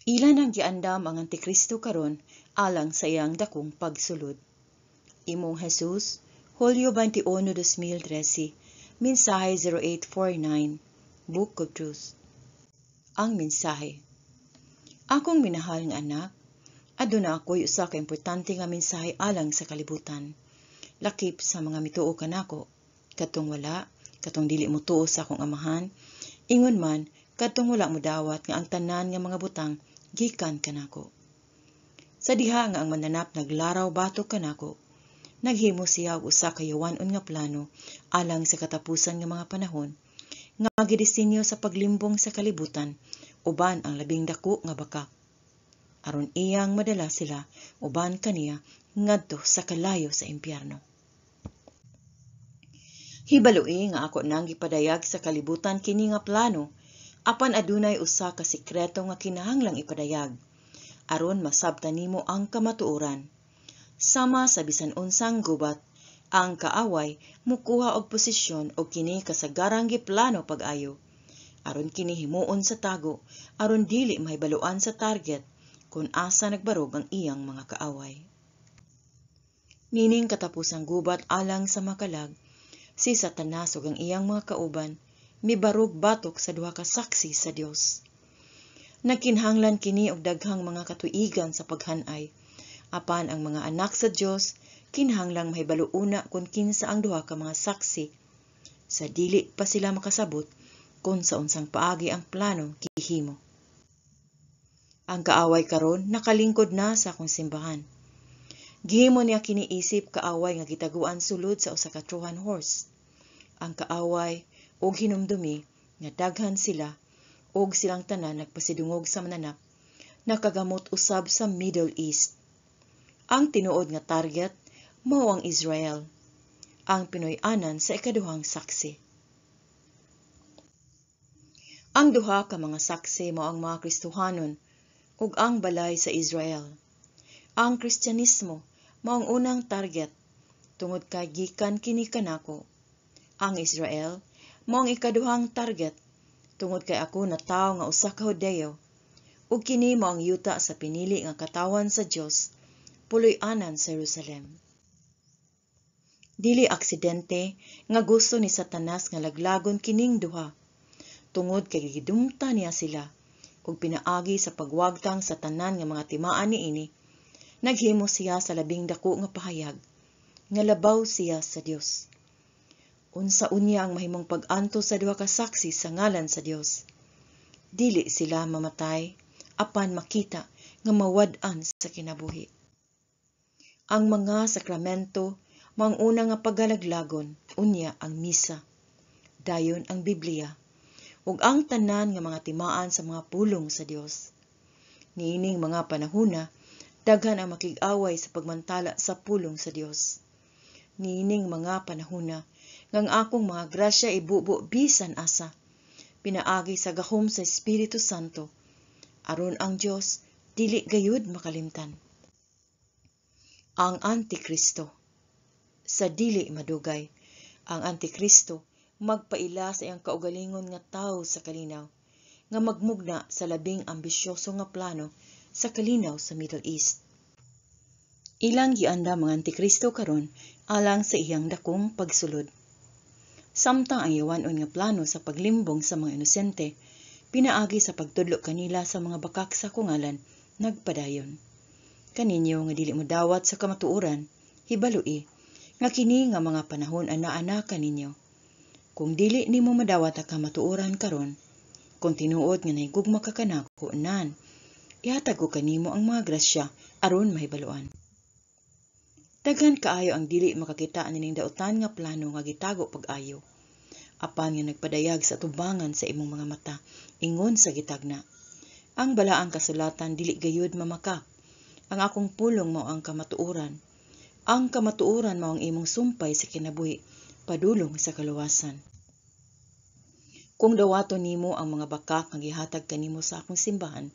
Ila nang giandam ang Antikristo karon alang sa iyang dakong pagsulod. Imong Jesus, Hulyo 21, 2013, mensahe 0849, Book of Truth. Ang mensahe. Akong minahal nga anak, aduna ako'y usa ka importante nga mensahe alang sa kalibutan. Lakip sa mga mituo kanako, kadtong wala, katong dili motuo sa akong Amahan, ingon man kadtong wala modawat nga ang tanan nga mga butang gikan kanako. Sa diha nga ang mananap naglaraw batok kanako, naghimo siya og usa ka yawan-on nga plano alang sa katapusan nga mga panahon, nga gidisenyo sa paglimbong sa kalibutan uban ang labing dako nga bakak, aron iyang madala sila uban kaniya ngadto sa kalayo sa impyerno. Hibaloi nga ako nang gipadayag sa kalibutan kini nga plano, apan adunay usa ka sikreto nga kinahanglang ipadayag aron masabtan nimo ang kamatuoran. Sama sa bisan unsang gubat, ang kaaway mukuha og posisyon og kini kasagarang giplano pag-ayo aron kini himuon sa tago, aron dili mahibaluan sa target kon asa nagbarog ang iyang mga kaaway. Nining katapusang gubat alang sa makalag, si Satanas ug ang iyang mga kauban mibarog batok sa duha ka saksi sa Dios. Nagkinahanglan kini og daghang mga katuigan sa paghanay, apan ang mga anak sa Dios kinahanglang mahibalo una kung kinsa ang duha ka mga saksi, sa dili pa sila makasabot kung sa unsang paagi ang plano gihimo. Ang kaaway karon nakalingkod na sa akong simbahan. Gihimo niya kini isip kaaway nga gitaguan sulod sa usa ka Trojan horse. Ang kaaway og hinumdumi nga daghan sila og silang tanan nagpasidungog sa mananap, nakagamot usab sa Middle East. Ang tinuod nga target mao ang Israel, ang Pinoy-anan sa ikaduhang saksi. Ang duha ka mga saksi mao ang mga Kristohanon ug ang balay sa Israel. Ang Kristyanismo mao ang unang target tungod kay gikan kini kanako. Ang Israel mao ang ikaduhang target tungod kay ako natawo nga usa ka Hudeo ug kini mao ang yuta sa pinili nga katawan sa Dios, puloy-anan sa Jerusalem. Dili aksidente nga gusto ni Satanas nga laglagon kining duha, tungod kay gidumta niya sila ug pinaagi sa pagwagtang sa tanan nga mga timaan niini, naghimo siya sa labing dako nga pahayag nga labaw siya sa Dios. Unsa unya ang mahimong pag-antos sa duha ka saksi sa ngalan sa Dios? Dili sila mamatay, apan makita nga mawad-an sa kinabuhi. Ang mga sakramento mao ang una nga pagalaglagon, unya ang misa, dayon ang Biblia, ug ang tanan nga mga timaan sa mga pulong sa Dios. Niining mga panahona, daghan ang makig-away sa pagmantala sa pulong sa Dios. Niining mga panahona, nga ang akong mga grasya ibubo bisan asa, pinaagi sa gahom sa Espiritu Santo, aron ang Dios dili gayud makalimtan. Ang Antikristo. Sa dili madugay, ang Antikristo magpaila sa iyang kaugalingon nga tawo sa kalinaw, nga magmugna sa labing ambisyoso nga plano sa kalinaw sa Middle East. Ilang giandam ang Antikristo karon alang sa iyang dakong pagsulod. Samtang ang yawan-on nga plano sa paglimbong sa mga inosente, pinaagi sa pagtudlo kanila sa mga bakak sa akong ngalan, nagpadayon. Kaninyo nga dili modawat sa kamatuoran, hibaloi nga kini nga mga panahon ana-ana kaninyo. Kung dili nimo madawat ang kamatuoran karon, kung tinuod nga nahigugma ka kanako, nan, ihatag ko kanimo ang mga grasya aron mahibaluan. Daghan kaayo ang dili makakita nining dautan nga plano nga gitago pag-ayo, apan nga nagpadayag sa tubangan sa imong mga mata, ingon sa gitagna. Ang balaang kasulatan dili gayud mamakak. Ang akong pulong mao ang kamatuoran. Ang kamatuoran mao ang imong sumpay sa kinabuhi padulong sa kaluwasan. Kung dawaton nimo ang mga bakak nga gihatag kanimo sa akong simbahan,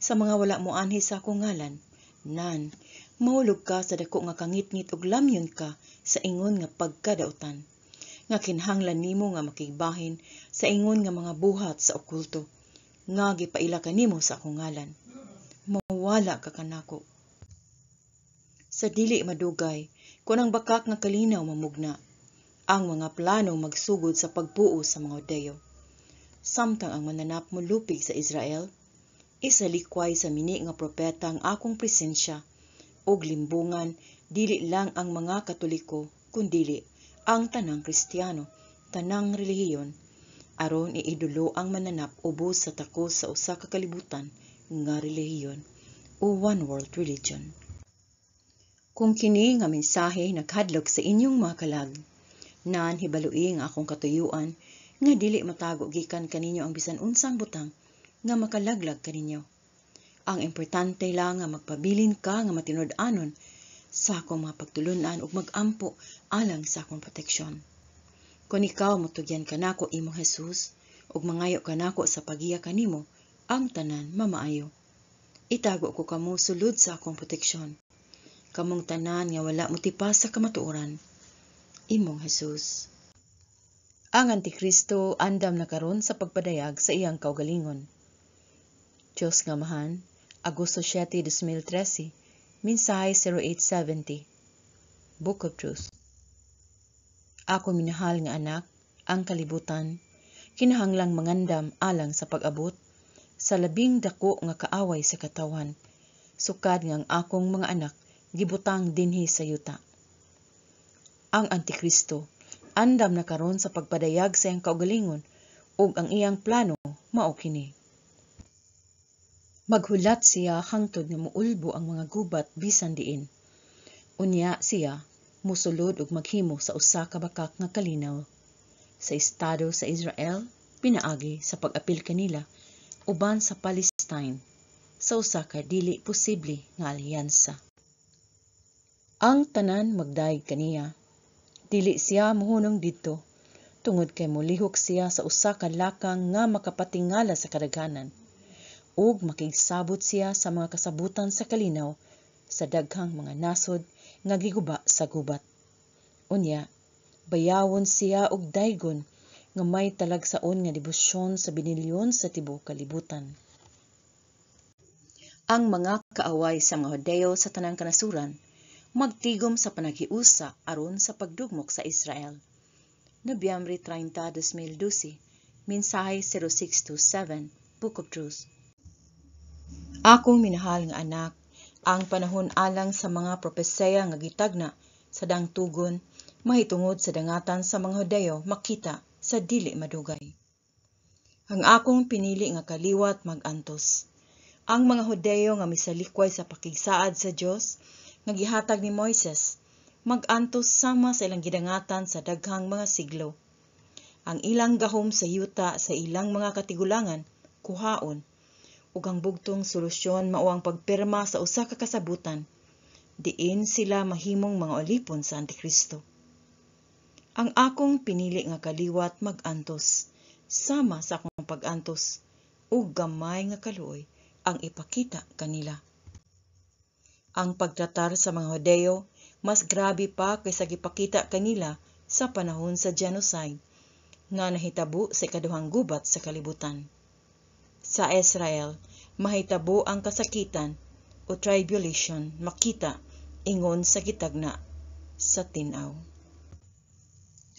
sa mga wala moanhi sa akong ngalan, nan, mahulog ka sa dako nga kangitngit ug lamyon ka sa ingon nga pagkadautan, nga kinahanglan nimo nga makigbahin sa ingon nga mga buhat sa okulto, nga gipaila kanimo sa akong ngalan. Magtiwala ka kanako. Sa dili madugay, kun ang bakak nga kalinaw mamugna, ang mga plano magsugod sa pagbuo sa mga Hudeyo. Samtang ang mananap molupig sa Israel, isalikway sa mini nga propeta ang akong presensya ug limbungan dili lang ang mga Katoliko kundili ang tanang Kristiyano, tanang relihiyon, aron iidolo ang mananap ubos sa takos sa usa ka kalibutan nga relihiyon o one world religion. Kung kini nga mensahe naghadlok sa inyong mga kalag, nan hibaloi nga akong katuyuan nga dili matago gikan kaninyo ang bisan unsang butang nga makalaglag kaninyo. Ang importante lang nga magpabilin ka nga matinud-anon sa akong mga pagtulunan ug magampo alang sa akong proteksyon. Kung ikaw motugyan kanako imong Jesus ug mangayo kanako sa paggiya kanimo, ang tanan mamaayo. Itago ko kamo sulod sa akong proteksyon. Kamong tanan nga wala motipas sa kamatuoran. Imong Jesus. Ang Antikristo andam na karon sa pagpadayag sa iyang kaugalingon. Diyos nga Amahan, Agosto 7, 2013, Mensahe 0870. Book of Truth. Ako minahal nga anak, ang kalibutan, kinahanglang mangandam alang sa pag-abot sa labing dako nga kaaway sa katawhan, sukad nga ang akong mga anak gibutang dinhi sa yuta. Ang Antikristo andam na karon sa pagpadayag sa iyang kaugalingon ug ang iyang plano mao kini. Maghulat siya hangtod nga muulbo ang mga gubat bisan diin. Unya siya mosulod ug maghimo sa usa ka bakak nga kalinaw sa estado sa Israel pinaagi sa pag-apil kanila uban sa Palestine sa usa ka dili posible nga alyansa. Ang tanan magdayeg kaniya. Dili siya mohunong didto tungod kay molihok siya sa usa ka lakang nga makapatingala sa kadaghanan ug makigsabot siya sa mga kasabutan sa kalinaw sa daghang mga nasod nga giguba sa gubat. Unya, bayawon siya og daygon nga may talagsaon nga debosyon sa binilyon sa tibuok kalibutan. Ang mga kaaway sa mga Hudeyo sa tanang kanasuran magtigom sa panaghiusa aron sa pagdugmok sa Israel. Nobyembre 30, 2012, Mensahe 0627, Book of Truth. Akong minahal nga anak, ang panahon alang sa mga propesiya nga gitagna sa dangtugon mahitungod sa dangatan sa mga Hudeyo makita sa dili madugay. Ang akong pinili nga kaliwat mag-antos. Ang mga Hudeyo nga misalikway sa pakigsaad sa Dios nga gihatag ni Moises mag-antos sama sa ilang gidangatan sa daghang mga siglo. Ang ilang gahom sa yuta sa ilang mga katigulangan kuhaon ug ang bugtong solusyon mao ang pagpirma sa usa ka kasabutan diin sila mahimong mga ulipon sa Antikristo. Ang akong pinili nga kaliwat mag-antos sama sa akong pag-antos ug gamay nga kaluoy ang ipakita kanila. Ang pagtratar sa mga Hudeyo mas grabe pa kaysa gipakita kanila sa panahon sa genocide nga nahitabo sa ikaduhang gubat sa kalibutan. Sa Israel, mahitabo ang kasakitan o tribulation makita ingon sa gitagna sa tin-aw.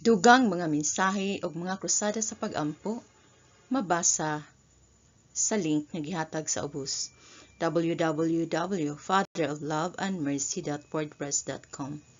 Dugang mga mensahe ug mga krusada sa pag-ampo mabasa sa link nga gihatag sa ubos, www.fatherofloveandmercy.wordpress.com.